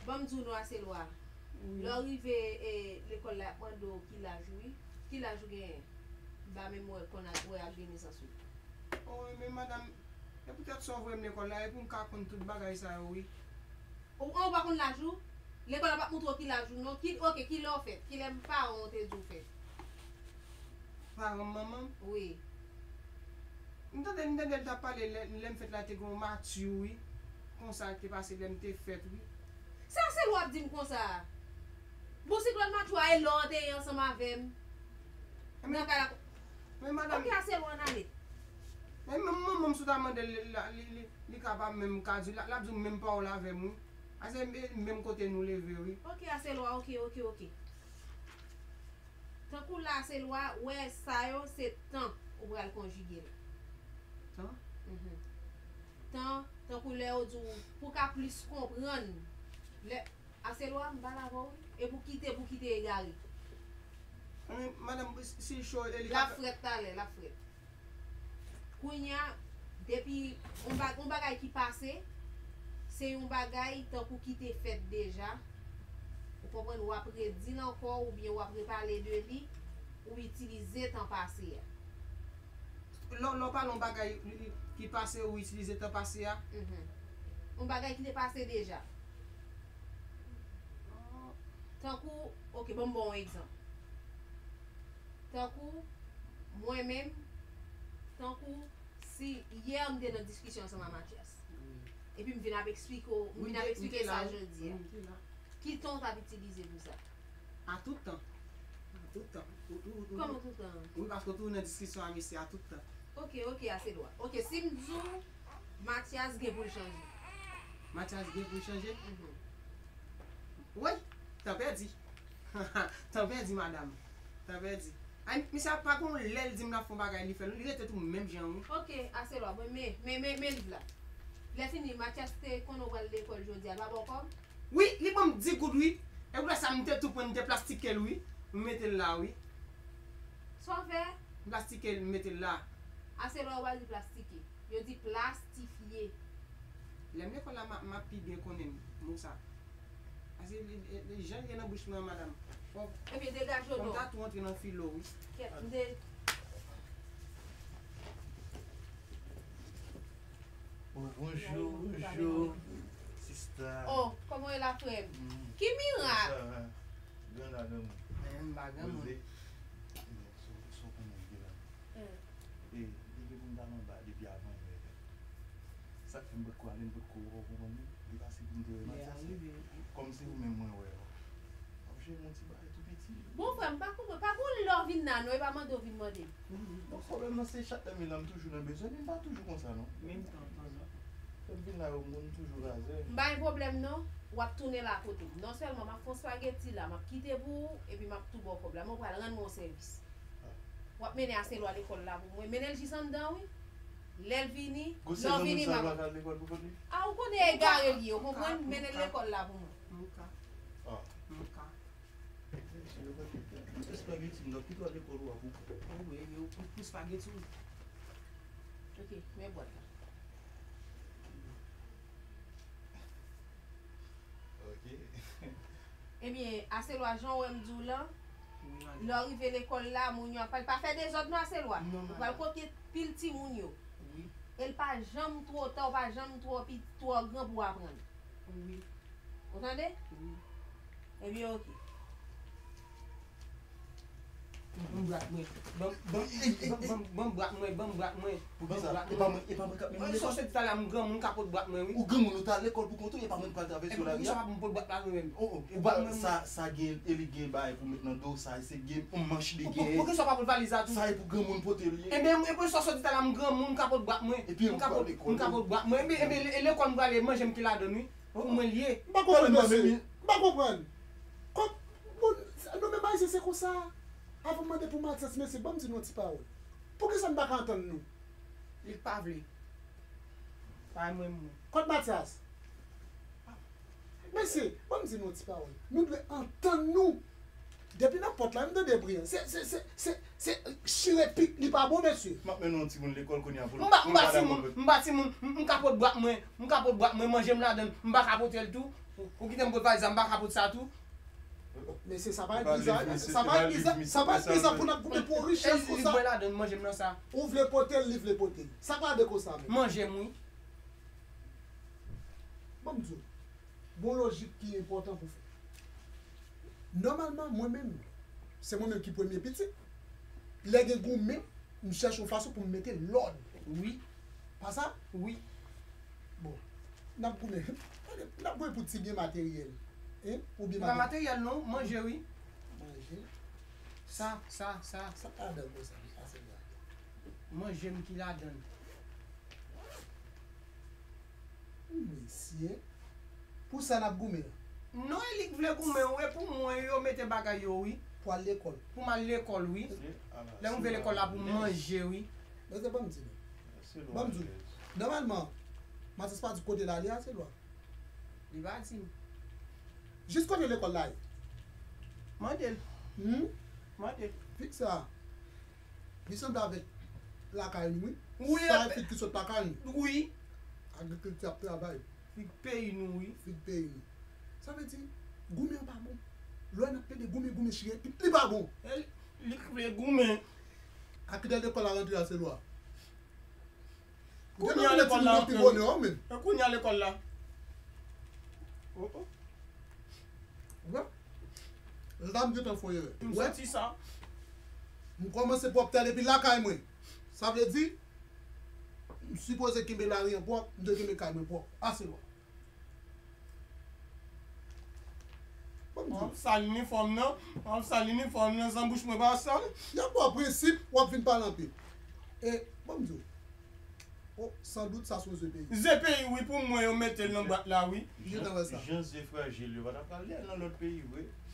Ban m di w non, Aselwa. Wi. Lè w rive, e, lekòl la, y ap mande w ki laj ou, wi. Ki laj ou genyen? M pa menm wè, konn ak, wè ak de nesans ou. O, men madanm, e poutèt sa w voye m lekòl la, e pou m ka konn tout bagay sa yo, wi. Ou, ou pa konn laj ou? Lekòl la p ap montre w ki laj ou non. Ki, oke, kilè w fèt? Kilè paran w te di w fèt? Paran manman m? Wi. M tande, m tande l t ap pale lè, lè m fèt la te gen yon mati, wi. Konsa te pase lè m te fèt, wi. Sa Aselwa ap di m konsa a? Bon, siklòn Matye a, e lè w te ye ansanm avè m nan kay la. Men madanm. Oke, Aselwa, ann ale. Men manman m, si w ta mande l, li, li, li, li ka pa menm ka di, l, l ap di w menm pawòl avè m, wi. A se menm kote nou leve, wi. Oke, Aselwa, oke, oke, oke. Tankou la, Aselwa, wè sa yo, se tan ou pral konjige l. Tan? Mhm. Tan, tankou lè yo di w, pou w ka plis konprann. Lè, Aselwa, m pale avè w, wi. E pou kite, pou kite egare. Wi, madanm, si l cho, e li ka fè. L ap frèt talè, l ap frèt. Kounye a, depi yon ba-, yon bagay ki pase, se yon bagay tankou ki te fèt deja. Ou konprann, w ap redi l ankò, oubyen w ap repale de li, ou itilize tan pase a. Lè, lè w pale yon bagay ki pase, ou itilize tan pase a? Mhm. Yon bagay ki te pase deja. Tankou, oke, ban m ba w yon egzanp. Tankou, mwen menm, tankou si yè m te nan diskisyon ansanm a Matyas. Wi. Epi m vin ap eksplike w, m vin ap eksplike sa jodi a. Wi, m te la. Ki ton w t ap itilize pou sa? A tout tan. A tout tan. Ou, ou, ou, kòman tout tan? Wi, paske w toujou nan diskisyon a mesye a tout tan. Oke, oke, Aselwa. Oke, si m di w Matyas gen pou l chanje. Matyas gen pou l chanje? Mhm. Wi, tan pèdi. Tan pèdi, madanm. Tan pèdi. Ay, misye pa gon lè l di m l ap fè yon bagay, li fè l. Li rete tou menm jan, wi. Ok, Aselwa, bon, men, men, men, men liv la. Lè fini, Matyas te konnen w pral lekòl jodi a, l pa ba w kòb? Wi, li ban m dis goud, wi. E pou lè sa, m te tou pran, m te plastike l, wi. M mete l la, wi. Sa w fè? M plastike l, m mete l la. Aselwa, yo pa di plastike. Yo di plastifye. Lè m lekòl la, m ap, m ap pi byen konnen mo sa. Paske li, li, li jan l ye nan bouch mwen an, madanm. Fò, Ebyen, degaje w fò m non. Ta tou antre nan filo, wi. Kèt, m te. Oh, bonjou, bonjou, sista. Oh, kòman w ye la, frè m? Mm. Ki mirak? Sa va. Grann la, granmoun. Men m pa granmoun. Poze. Sa w konnen m gen la. Mm. E, li gen pou m t al anba depi avan yè. Sa k fè m potko ale, m potko wè w, konprann li? Li pase pou m te wè Matyas. Kòm se ou menm mwen wè w. W ap jere yon ti bagay tou piti. Bon, frè m, pa konprann. Pa gon lè w vin la, non, e pa mande w vin mande m. Bon, pwoblèm nan, se chak lè m vin la, m toujou nan bezwen, men m pa toujou konsa, non. Menm tan, tan, tan. Lè m vin la, yo, m konn toujou razè. M pa gen pwoblèm, non. W ap tounen la kote m. Non sèlman m ap fè yon spageti la, m ap kite pou ou, epi m ap tou ba w kòb la. Men w pral rann mwen yon sèvis. W ap mennen Aselwa lekòl la pou mwen. Mennen l jis anndan, wi. Lè l vini, lè w vini, m ap. A, ou konnen egare l ye, ou konprann? Mennen l lekòl la pou mwen. M ka. M ka. Espageti, m t ap kite w al lekòl ou a pou. Wi, yo, pou, pou espageti, wi. Ok, men bwat la. Ok. Ebyen, Aselwa, jan w wè m di w lan, lè w rive lekòl la, moun yo ap pale. Pa fè dezòd non, Aselwa. Ou pral kopye pil timoun yo. Wi. E l pa janm twò ta, ou pa janm twò pi, twò gran pou w aprann. Wi. Ou tande? Wi. Ebyen, ok. Ban m bwat mwen. Ban m, ban m, ban m, ban m bwat mwen, ban m bwat mwen. Poukisa? E pa mwen, e pa mwen k ap mennen w lekòl? Sòsyete talè a, m granmoun, m ka pot bwat mwen, wi. Ou granmoun, ou t al lekòl pou kont ou, e pa mwen k pral travèse w lari a. Poukisa w pa pot bwat la mwen menm? Oh, oh. Ou bwat mwen sa, sa gen, e li gen bagay pou met nan do, sa, e se gen yon manch li gen. Poukisa w pa pot valiz la tou? Sa e pou granmoun pote l ye. Ebyen, e pou sa w sòti talè a, m granmoun, m ka pot bwat mwen. Epi m ka pot, m ka pot bwat mwen. Ebyen, ebyen, e lekòl m prale, manje m ki ladann, wi. Pou mwen l ye. M pa konprann, mesye. M pa konprann. Kòm, bon, nou menm Ayisyen se konsa. Avan m mande pou Matyas, mesye, ban m di nou yon ti pawòl. Poukisa n pa ka antann nou? Li pa vle. Pa mwen, mwen. Kot Matyas? Mesye, ban m di nou yon ti pawòl. Nou dwe antann nou. Depi nan pòt la, m tande bri an. Se, se, se, se, se chire pik, li pa bon, mesye. M ap mennen yon timoun lekòl kounye a pou l, m pa, m pou l pa pale timoun, avè w. M pa timoun, m, m ka pot bwat mwen, m ka pot bwat mwen, manje m ladann, m pa ka pote l tou. Ou, ou kite m pot valiz la, m pa ka pot sa tou. Mesye, sa pa yon bizan, sa pa yon bizan, sa pa yon bizan pou n ap goumen pou yon richès konsa. Li mwen ladann, manje m nan sa. Ou vle pote l, li vle pote l. Sa k ladan konsa menm? Manje m, wi. Ban m di w, gon lojik ki enpòtan pou fè. Nòmalman, mwen menm, se mwen menm ki premye pitit. Lè gen goumen, m chèche yon fason pou m mete lòd. Wi. Pa sa? Wi. Bon, n ap goumen. N ap goumen pou ti byen materyèl. Hein? Ou byen materyèl? Se pa materyèl non, manje wi. Manje. Sa, sa, sa. Sa pa ladan konsa, ase la. Manje m ki ladan l. Mesye. Pou sa n ap goumen an? Non, e li k vle goumen wi, e pou mwen yo mete bagay yo wi. Pou al lekòl. Pou m al lekòl wi. Lè m rive lekòl la pou m manje wi. Mesye, ban m di nou. Ban m di nou. Nòmalman, Matyas pa di kote l ale a, se lwa. Li pa di m. Jis kote lekòl la ye? Mande l. Hmm? Mande l. Fik sa. Li sanble avèk lakay nou wi. Wi, sa e fik ki sot lakay nou. Wi. Agrikilti ap travay. Fik peyi nou wi. Fik peyi nou. Sa vle di, goumen an pa bon. Lè n ap plede goumen, goumen chire, li pa bon. E li k vle goumen. A ki lè lekòl la rantre a, se lwa. Kounye a lekòl la. Pi bonè, wi, men. E kounye a lekòl la. Oh, oh. Wè? La m gentan fè erè. M santi sa. M kòmanse pwòpte a depi lakay mwen. Sa vle di, m sipoze kenbe lari an pwòp, m dwe kenbe kay mwen pwòp. Ase lwa. W ap sal inifòm nan, w ap sal inifòm nan, zanbouch mwen pa sal. Y ap ba w prensip, w ap vin pale anpil. E, ban m di w, o, sandout sa se yon ze peyi. Ze peyi wi, pou mwen yo mete l nan bwat la wi. Jan, jan ze frajil yo pa ta pral lè nan lòt peyi vre.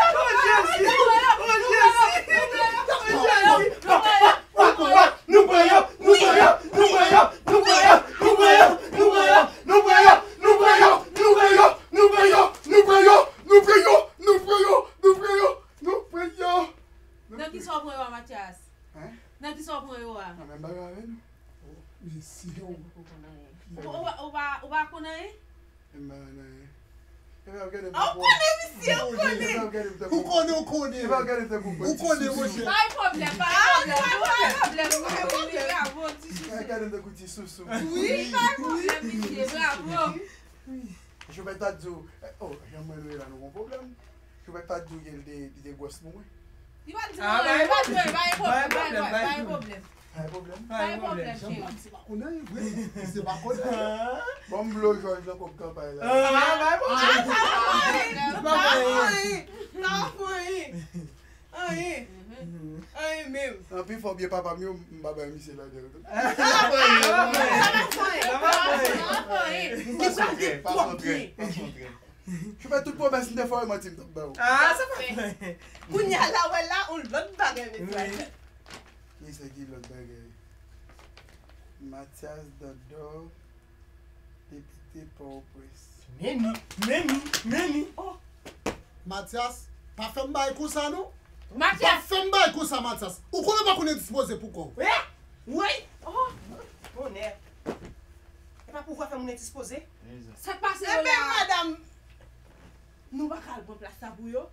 Oh, Jezi! Oh, Jezi! Oh, Jezi! Nou pran yo! Nou pran yo! Nou pran yo! Nou pran yo! Nou pran yo! Nou pran yo! Nou pran yo! Nou pran yo! Nou pran yo! Nou pran yo! Nou pran yo! Nou pran yo! Nou pran yo! Nou pran yo! Nou pran yo! Nou pran yo! Nan kisa w pran yo a, Mathias? Hein? Nan kisa w pran yo a? Nan menm bagay avè nou. Mesye, oh. Ou, ou, ou pa, ou pa konn anyen? Menm bagay nan anyen. Epi w ap gade m. Ah, ou konnen misye, ou konnen. Epi w ap gade m tankou. Ou konnen, ou konnen. Epi w ap gade m tankou ti sousou. Ou konnen, monchè. Pa gen pwoblèm, pa gen pwoblèm, pa gen pwoblèm. Ou konnen, bravo, ti sousou. Epi w ap gade m tankou ti sousou. Wi, pa gen pwoblèm, misye, bravo. Jouvèt ta di w, eh, oh, jan mwen nou ye la, nou gon pwoblèm. Jouvèt ta di w ke li te, li te gwòs pou mwen. Li pa di mwen, li pa di mwen, pa gen pwoblèm, pa gen pwoblèm. Pa gen pwoblèm. Pa gen pwoblèm, cheri. Jan m se pa konn anyen vre. Se pa konn anyen. Bon, m blow Jòj nan kòb kanpay la. Ah, pa gen pwoblèm. Ah, sa pa anyen. Sa pa anyen. Sa pa anyen. Anyen. Anyen menm. Anpi fò byen papa m yo, m pa bay misye ladan yo tou. Sa pa anyen. Sa pa anyen. Li pral gen twòp byen. Ou fè tout pwomès m te fè w, manti m t ap ba w. Ah, sa pa fè. Kounye a la, wè la, yon lòt bagay, mesye. Wi. Ki se ki lòt bagay? Mathias Dandor, depite Pòtoprens. Meni, meni, meni. Oh. Mathias, pa fè m bagay konsa, non. Mathias! Pa fè m bagay konsa, Mathias. Ou konnen pa konn endispoze pou kò w. Eh? Wi. Oh. Bonè. E pa pou w fè moun endispoze. Sa k pase yo la? Eben, madanm, nou pa ka al pran plas la pou yo?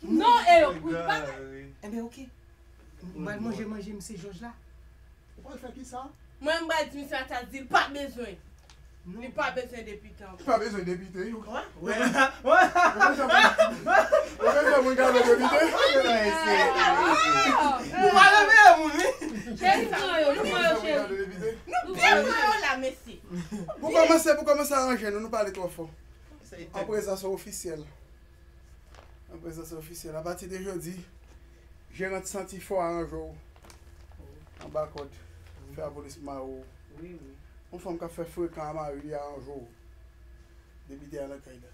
Non, e yo pou pa. Enben, oke. Mwen manje, manje, misye Jòj la. Ou pral fè kisa? Mwen, m pral di misye Mathias di l pa bezwen. Li pa bezwen depite ankò. Li pa bezwen depite, yo. Wè. Wè. Gade depite. Ou pa reveye moun, wi. Cheri, pran yo, nou pran yo, cheri. Nou byen pran yo la, mesye. Pou kòmanse, pou kòmanse aranje nou, nou pale twò fò. An prezans ofisyèl. An prezans ofisyèl. Apati de jodi, jeran santi fò aranje w. Anba kòd. Fè apolis mare w. Yon fanm k ap fè frekan a mari li aranje w. Depite a nan kay la.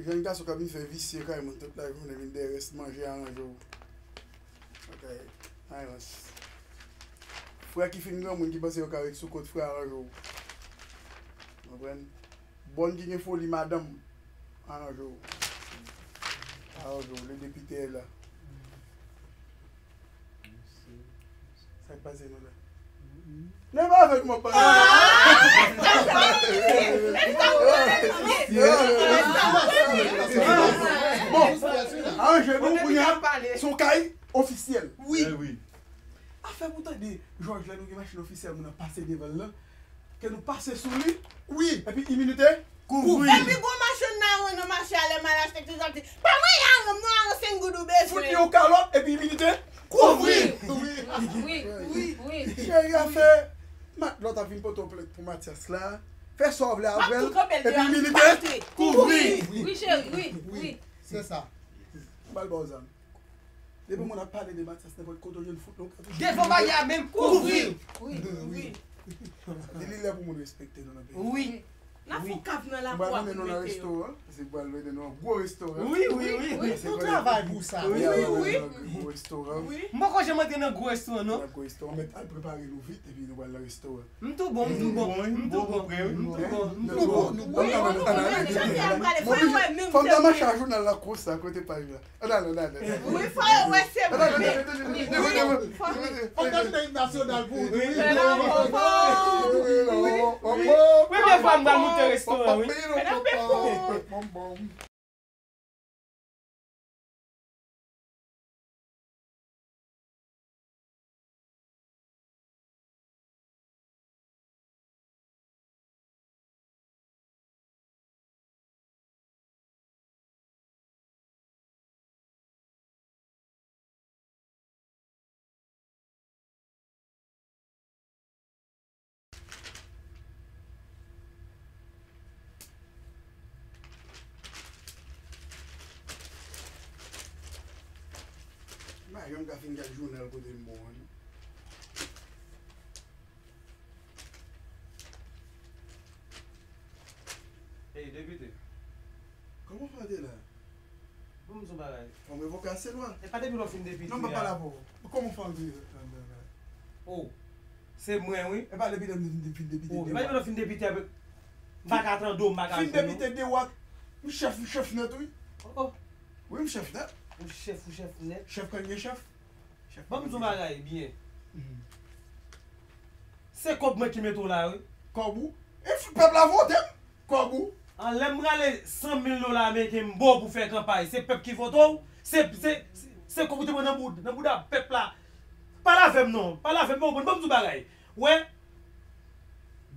Jèn gason k ap vin fè visye kay moun tout lajounen, vin dèyè rès manje aranje w. Ok, Irons. Frè ki fin granmoun ki panse yo ka ret sou kont frè aranje w. Konprann? Bòn ki gen foli madanm aranje w. Aranje w, le depite la. Sa k pase nou la? Non, pa avèk mwen, pa. Bon, aranje nou kounye a, se yon kay ofisyèl. Wi. Afè pou tande, Jòj, lè nou gen machin ofisyèl, moun ap pase devan l lan, ke nou pase sou li, wi, epi imilite, kouvri. Epi gwo machann nan ran nan mache a, lè m al achte ti zòt, pa mwen aran m non, aran senk goud ou bezwen. Fout li yon kalòt, epi imilite, kouvri. Wi, wi, wi. Cheri a fè, matlòt ap vin pote w plent pou Matyas la, fè sa w vle avè l, epi imilite, kouvri. Wi, cheri, wi, wi. Se sa. M pral ba w zam. Depi moun ap pale de Matyas, nenpòt kote w jwenn fout non, ka touche. Devan bagay a menm, kouvri. Wi, wi. Li, li lè pou moun respekte nou nan peyi. Wi. N ap fè yon kav nan lakou a pou nou mete yo. Mwen mennen nou nan restoran. Se pou al mennen nou nan gwo restoran. Wi, wi, wi. Nou travay pou sa. Wi, wi, wi. Gwo restoran. Wi. M poko janm antre nan gwo restoran, non. Nan gwo restoran, mèt al prepare nou vit, epi nou pral nan restoran. M tou bon, m tou bon, m tou bon, m tou bon, m tou bon. Nou bon, nou bon. Wi, nou bon, nou bon. Fò m ta mache ak jounal la konsa, kote paj la. Ann ale, ann ale. Wi, fò yo wè se mwen. Ann ale, ann ale, ann ale. Fò m ta chita Hit Nasyonal pou ou tou, wi. Premye fwa m pral moute restoran, wi. M pa janm ka fin gad jounal kote m bon an, non. Ey, depite. Kòman w fè antre la? Ban m di w bagay. Fò m revoke a Senwa. E pa depi lè w fin depite a. Non, m pa pale avè w. Kòman w fè antre la? Oh, se mwen, wi. E pa depi lè m fin depite. Oh, e pa depi lè w fin depite a. M pa ka tande w, m pa ka jwenn ou. Fin depite de wak. M chèf, m chèf nèt, wi. Oh, oh. Wi, m chèf nèt. Ou chèf, ou chèf nèt. Chèf kan gen chèf. Ban m di w bagay byen. Se kòb mwen ki mete w la, wi. Kòb ou? E pèp la vote m. Kòb ou? An lè m rale san mil dola ameriken m ba w pou fè kanpay, se pèp ki vote w? Se, se, se, se kòb ou te pran nan boud, nan bouda pèp la? Pale avè m non, pale avè m, ban m di w bagay. Wè,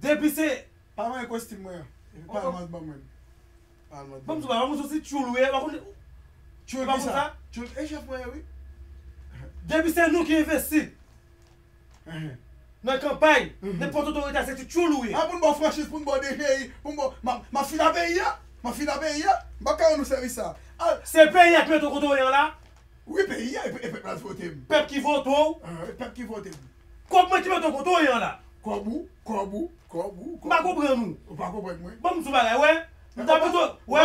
depi se Pa manyen kostim mwen an. Epi pa al mande ban mwen. Pa al mande ban mwen. Ban m di w bagay, ou konn se ti tchoul ou ye, ou pa konn. Tchoul kisa? Tchoul, e chèf mwen ye, wi. Depi se nou ki envesti nan kanpay, nenpòt otorite, se ti tchoul ou ye. A, pou n ba w franchiz, pou n ba w D G I, pou n ba w, m ap, m ap fini peyi a. M ap fini peyi a. M pa ka rann nou sèvis sa. Se peyi a ki mete w kote w ye an la. Wi, peyi a, e pèp la vote m. Pèp ki vote w? Ah, e pèp ki vote m. Kòb mwen ki mete w kote w ye an la. Kòb ou, kòb ou, kòb ou, kòb ou. M pa konprann ou. Ou pa konprann mwen. Ban m di w bagay, wè. M ta pito, wè.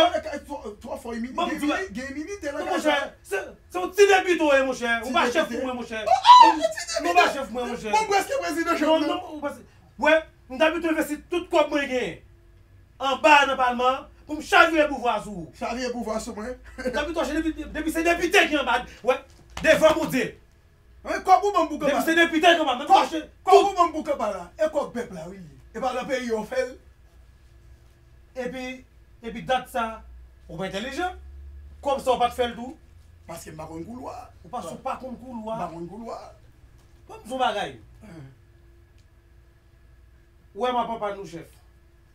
Twò fò imilite. Ban m di w bagay. Gen imilite nan kay sa. Non, monchè, se, se yon ti depite w ye, monchè. Ou pa chèf pou mwen, monchè. Non, ou pa chèf mwen, monchè. Mwen prèske prezidan chèf. Non, non, ou pa. Wè, m ta pito envesti tout kòb mwen genyen anba nan palman an pou m chavire pouvwa sou ou. Chavire pouvwa sou mwen? M ta pito achte depi, depi se depite ki anba, wè, devan Bondye. Wi, kòb ou ban m pou kanpay la. Depi se depite ki anba, m ta pito achte tout. Kòb ou ban m pou kanpay la, e kòb pèp la, wi, li ye. E pa nan peyi a w fè l. Epi, epi dat sa, ou pa entèlijan. Kòb sa ou pa t fè l tou. Paske m pa konn koulwa. Ou paske ou pa konn koulwa. M pa konn koulwa. Ban m di w bagay. Wè m ap anpàn nou chèf.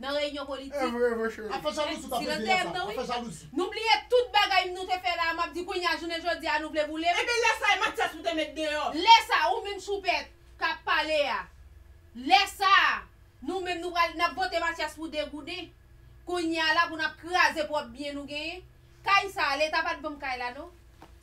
nan reyinyon politik. Ap fè jalouzi, w t ap pede lè sa. Ap fè jalouzi. Nou bliye tout bagay nou te fè la, m ap di kounye a, jounen jodi a, nou vle boule m. Ebyen, lè sa, e Matyas ou te met deyò. Lè sa, ou menm Choupèt k ap pale a. Lè sa, nou menm nou pral, n ap vote Matyas pou de gouden. Kounye a la, pou n ap kraze pwòp byen nou genyen. Kay sa, Leta pa t ban m kay la, non.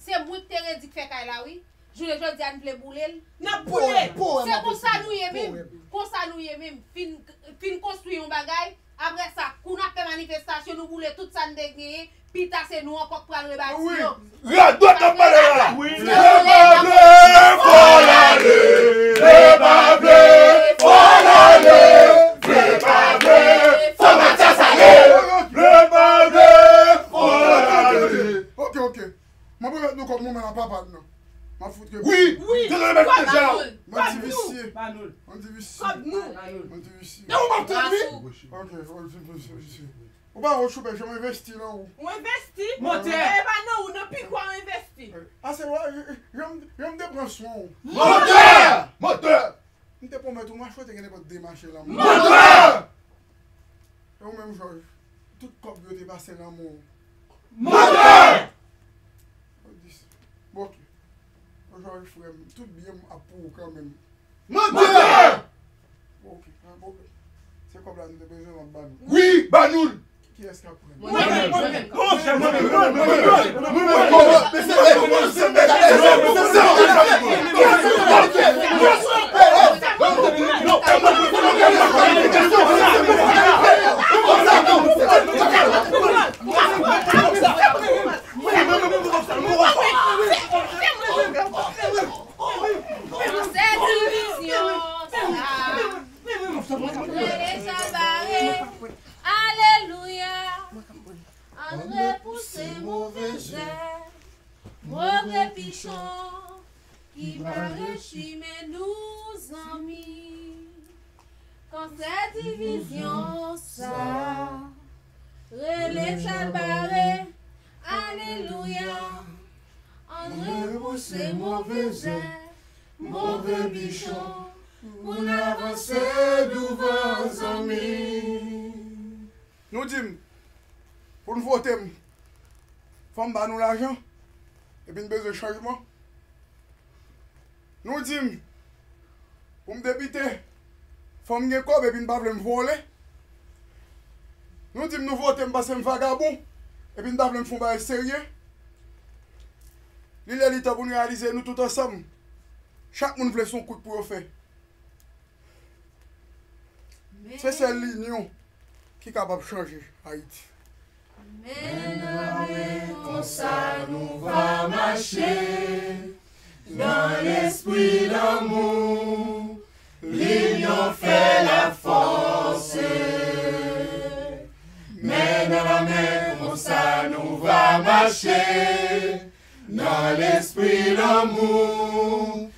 Se mwen ki te redi k fè kay la, wi. Jounen jodi a, n vle boule l. N ap boule l. Se konsa nou ye menm. Konsa nou ye menm. Fin, fin konstwi yon bagay, apre sa, kou n ap fè manifestasyon, nou boule tout sa n te genyen, pita se nou ankò k pral rebati yo. Radòt n ap pale la. Vle pa vle, fò l ale. Vle pa vle, fò l ale. Vle pa vle, fò Matyas ale. Vle pa vle, fò l ale. Ok, ok. M ap remèt nou kòb nou men a papa n nan. M ap fout ke... Wi! Wi! Tande remèt deja. Kòb nou! Bandi visye. Bandi visye. Kòb nou! Bandi visye. E ou m ap tann, wi! Ok, ok, visye. Ou pa wè Choupèt, jan m envesti nan ou. Ou envesti? Mantè! E pa nan ou, nan pikwa ou envesti. Ase, wè, jan m, jan m te pran swen ou. Mantè! Mantè! M te pwomèt ou mache, ou te gen nenpòt de mache lan mwen. Mantè! E ou menm, Jòj, tout kòb yo te pase lan men w. Mantè! Bon, ok. Jòj, frè m, tout byen m ap pou ou kanmenm. Mantè! Bon, ok, pa gen pwoblèm. Se kòb la nou te bezwen, m ap ba nou. Wi, ba nou l! Kiyès k ap pran? Mwen menm, mwen menm. Sèt divizyon sa. Rele Chalbari. Alelouya. Ann repouse move zèb, move pichon ki bare chimen nou, zanmi. Kansè divizyon sa, rele Chalbari. Alelouya. Ann repouse move zèb, move pichon, pou n avanse douvan, zanmi. Nou di m, pou n vote m, fò m ba nou lajan, epi n bezwen chanjman. Nou di m, pou m depite, fò m gen kòb, epi n pa vle m vole. Nou di m nou vote m paske m vagabon, epi n pa vle m fè yon bagay serye. Li lè li tan pou n reyalize nou tout ansanm. Chak moun vle se yon kout pou yo fè. Se sèl linyon ki kapab chanje Ayiti. Men nan men konsa nou va mache, dans l'esprit d'amour, l'union fait la force. Men nan men konsa nou va mache, dans l'esprit d'amour,